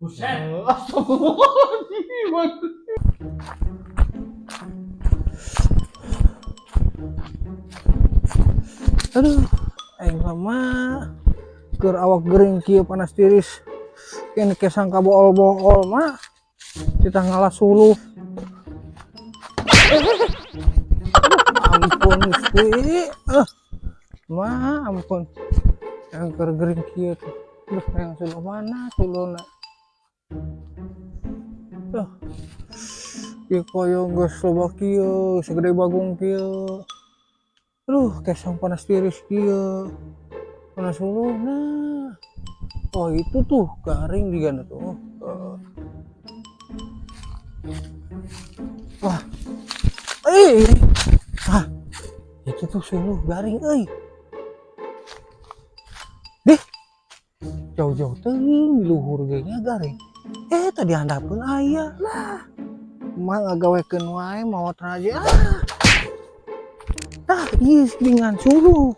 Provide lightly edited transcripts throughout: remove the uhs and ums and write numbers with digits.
Buset. Astagfirullahaladzim. Aduh, aing lama keur awak gering kieu panas tiris. Kene kesang ka bool-bool mah. Kita ngalah suluh. Aduh, ampun Gusti. Mah ampun. Yang keur gering kieu tuh. Aduh, yang suluh mana suluhna? Tuh. Ieu koyo geus loba kieu, segede bagong kieu. Aduh, kesang panas tiris kieu. Panas suluhna. Oh, itu tuh garing juga tuh. Wah. Eh. Ah. Itu tuh suluh garing euy. Dih. Jauh-jauh teuing luhur ge nya garing. Eh, tadi handapeun aya lah. Mah ngagawekeun wae maot raja. Ah. Tah, ieu dengan suluh.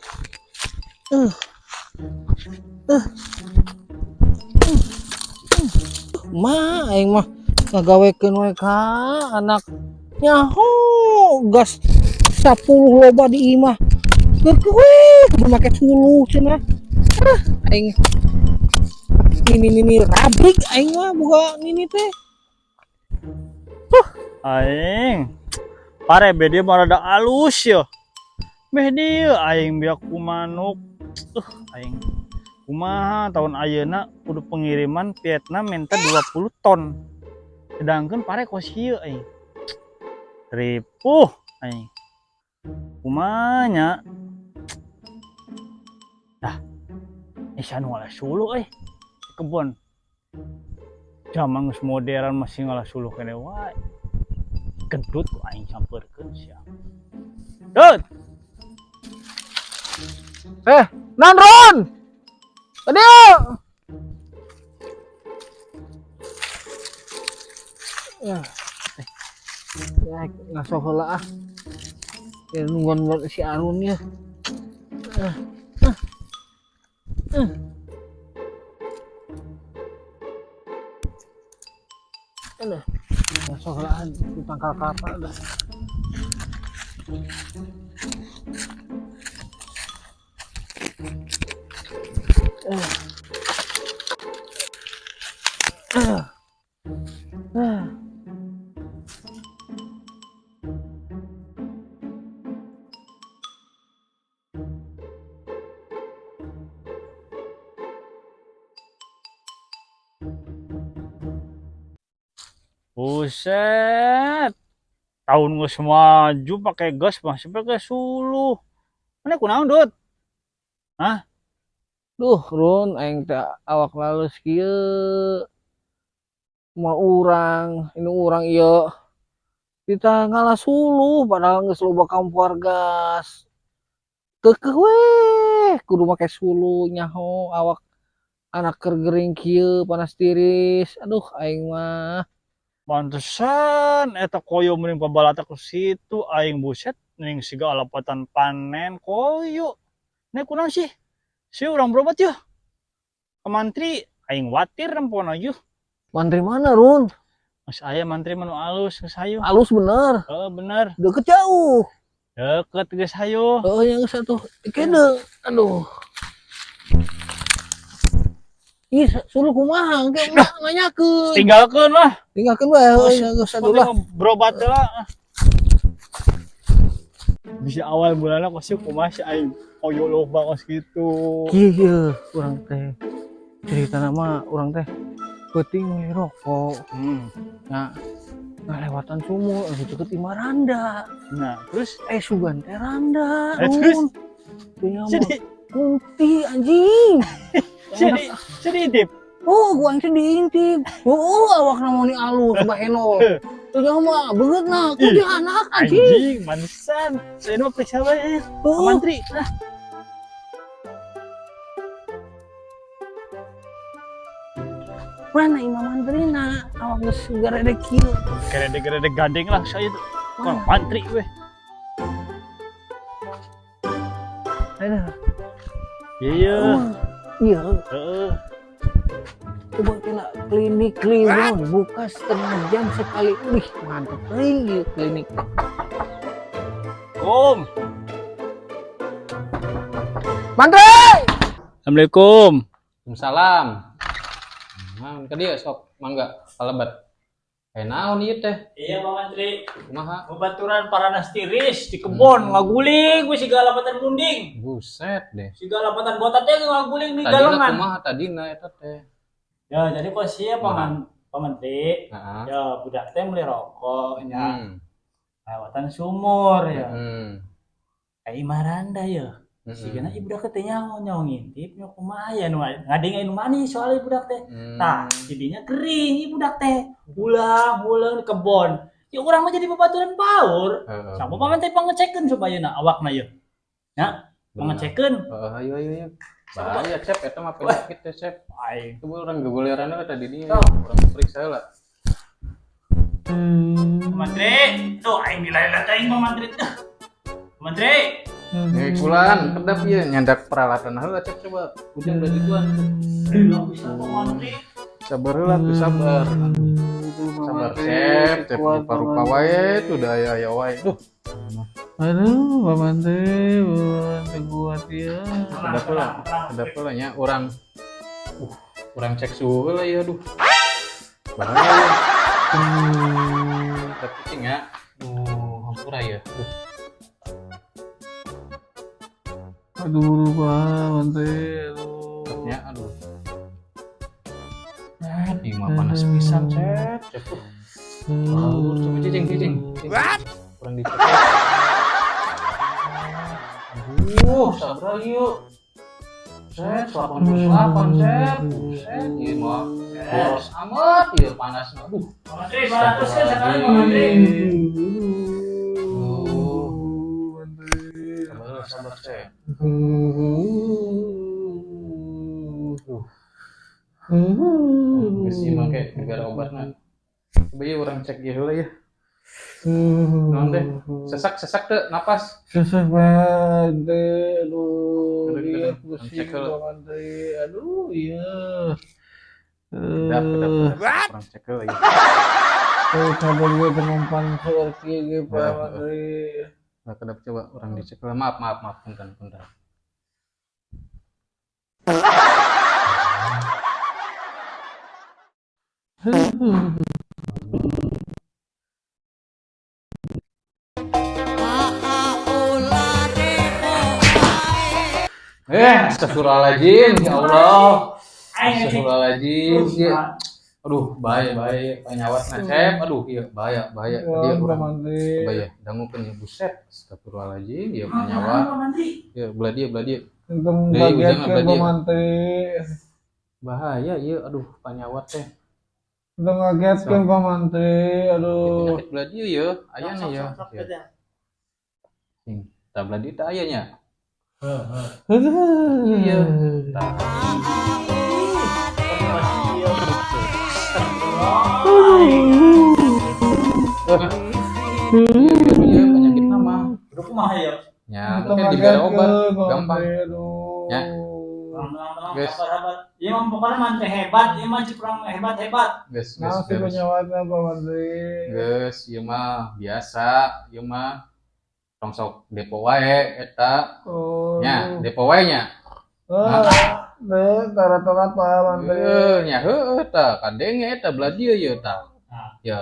Mah aing mah ngagawekeun wae ka anak nyaho gas 10 loba di imah. Keur we kudu make suluh cenah. Ah, aing ini rabrik aing mah boga nini teh. Aing pare be dia mah rada alus ya. Meh dia aing biak ku manuk. Aing kumaha tahun ayeuna kudu pengiriman Vietnam minta 20 ton. Sedangkan pare kos kieu aing. Ripuh aing. Kumaha nya? Dah. Anu ngalah suluh euy. Kebon. Zaman geus modern masih ngalah suluh kene wae. Gendut ku aing sampeurkeun sia. Dut. Nanron. Aduh. Ya. Ya, ngaso heula ah. Ya nungguan buat si Arun ya. Aduh. Ngaso heula ah di tangkal kelapa dah. Buset. Tahun geus maju pakai gas masih pakai suluh. Mana kunaon, Dut? Hah? Duh, Run, aing teh awak laleus kieu. Mau urang, ini urang ieu. Kita ngalah suluh padahal geus loba kampor gas. Keukeuh weh, kudu make suluh nyaho awak anak keur gering kieu panas tiris. Aduh, aing mah. Pantesan eta koyo meuring pabalata ku situ aing buset ning siga alapatan panen koyo. Nek kunaon sih? Si urang berobat yeuh. Ke mantri aing watir rempona yeuh. Mantri mana, Run? Mas aya mantri mah nu alus geus hayu. Alus bener. Heeh, bener. Deket jauh. Deket geus hayu. Heeh, yang satu. Kene. Aduh. Ih, suruh kumaha engke mah nanyakeun. Tinggalkeun lah. Tinggalkeun bae heuh geus atuh lah. Berobat lah. Bisa awal bulanna kos kumaha si aing koyo loba kos kitu. Kieu urang teh. Cerita nama urang teh peuting meuli rokok. Nah, ngalewatan sumur anu deket imah randa. Nah, terus Sugan teh randa. Terus? Punya mah Jadi kunti anjing. Jadi, jadi intip. Oh, gua yang diintip. Oh, awak namanya alus bahenol. Tuh mah beungeut nah, kunti Ih, anak anjing. Anjing, manisan. Saya mah periksa bae. Oh. Mantri. Lah. Mana imam mantrina? Awak geus garedeg kieu. Garedeg-garedeg gandeng lah saya tuh. Mana? Wah, mantri weh. Aduh. Iya. Oh, iya. Heeh. Coba kena Klinik Kliwon buka setengah jam sekali. Wih, mantep nih klinik. Om. Mantri! Assalamualaikum. Waalaikumsalam. Naon ka dieu sok mangga kalebet. Eh, naon ieu teh? Iya, Pak Mantri. Kumaha? Babaturan paranas tiris di kebon ngaguling we siga lapatan munding. Buset deh. Siga lapatan botat teh ngaguling di Tadina galengan. kumaha tadina eta teh? Ya, jadi posisi Pak, Pak Menteri, Heeh. ya budak teh beli rokok nya. Lewatan sumur ya. Kayak Maranda ya. Sigana ieu budak teh nyaho nyaho ngintip nya kumaha ya nu ngadenge nu manis soalnya budak teh. Tah, jadinya kering ieu budak teh. Ulang, ulang di kebon. Ya urang mah jadi babaturan paur. Heeh. Sama Pak Menteri pangecekeun supaya na awakna ye. Ya, pangecekeun. Heeh, ayo ayo ayo. Bahaya, Cep, eta mah penyakit teh, Cep. Aing. Itu urang gegoleran we tadi dia. Urang periksa heula. Pak Menteri, tuh aing dilailat aing Pak Menteri. Tuh. Pak Menteri. Eh, kulan, kedap ieu nyandak peralatan heula, Cep, coba. Ujung udah duluan. Aduh, bisa Pak Menteri. Sabar heula tuh, sabar. Sabar, Cep, Cep rupa-rupa wae tuh da aya aya wae. Duh, Aduh, Pak Mantri, Pak Mantri kuat ya. kedap heula, kedap heula nya urang urang cek suhu heula ya, aduh. Bahaya ya. Tapi cing ya. Duh, hampura ya. Duh. Aduh, Pak Mantri, aduh. Ya, aduh. Eh, di mah panas pisan, Cep. Cep. Aduh, coba cicing, cicing. What? Kurang dicek. Aduh, sabar yuk. Set, 88, Cep. Buset, ieu mah boros amat ieu panasna. Aduh. Pak Menteri, 200 kan sekarang Pak Menteri. Aduh. Sabar, sabar, Cep. Duh. Geus ieu mah kayak negara obatna. Coba ieu urang cek ieu heula ya. Naon teh? Sesak, sesak teu napas? Sesak banget, aduh, Aduh, iya, aduh, pusing cek heula. Pak Mantri, aduh, iya. Kedap, kedap, kedap. Urang cek heula ya. Sabar gue penumpang seperti ini, Pak Heeh. Mantri. Nah, kedap coba urang dicek heula. Maaf, maaf, maaf, punten, punten. Eh, astagfirullahaladzim, ya Allah. Aing ngecek. Astagfirullahaladzim, ya. Aduh, bahaya, bahaya, penyawat Cep. Aduh, iya, bahaya, bahaya. Dia Pak urang. Mantri. Coba ya, dangukeun ya, buset. Astagfirullahaladzim, ya penyawat. Pak Menteri. Ya, belah dia, belah dia. Untung Deui, kaget ujang ke belah Pak dia. Mantri. Bahaya, iya, aduh, penyawat teh. Untung kaget ke Pak Mantri, Ya, aduh. penyakit belah dia ya, aya nih ya. Ya. Sing, tah belah dia teh aya nya. Aduh. Iya. Tah. Iya, iya, penyakit nama. Udah kumaha ya? Ya, Untung mungkin kaget diberi ke obat, Pak gampang. Mantri, aduh. Ya. Tenang, tenang, Guys. sabar, sabar. Iya mah pokoknya mantri hebat, iya mah kurang hebat hebat. Geus, Nah, geus, si beres. penyawatnya Pak Mantri. Geus, ieu mah biasa, ieu mah tong sok depo wae eta. Oh. Nya, depo wae nya. Ah, deh, tarat-tarat Pak Mantri. Heuh, nya heueuh tah, kadenge eta belah dieu ieu tah. Nah. Ya.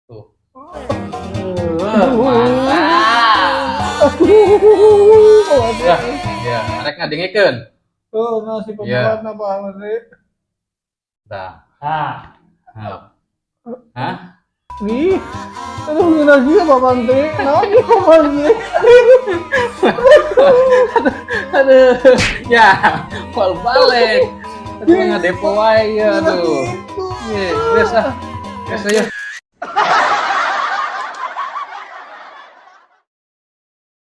Tuh. Mantap. Ya, ya, arek ngadengekeun. Oh, nah si penyawatnya Pak Mantri. Tah. Nah, Hah? Hah? Ih, aduh ngeunah kieu Pak Mantri. Naon ieu Pak Mantri? Aduh, ya, pol balik. Aduh, ngadepo wae ya, aduh. Iya, biasa. Biasa ya.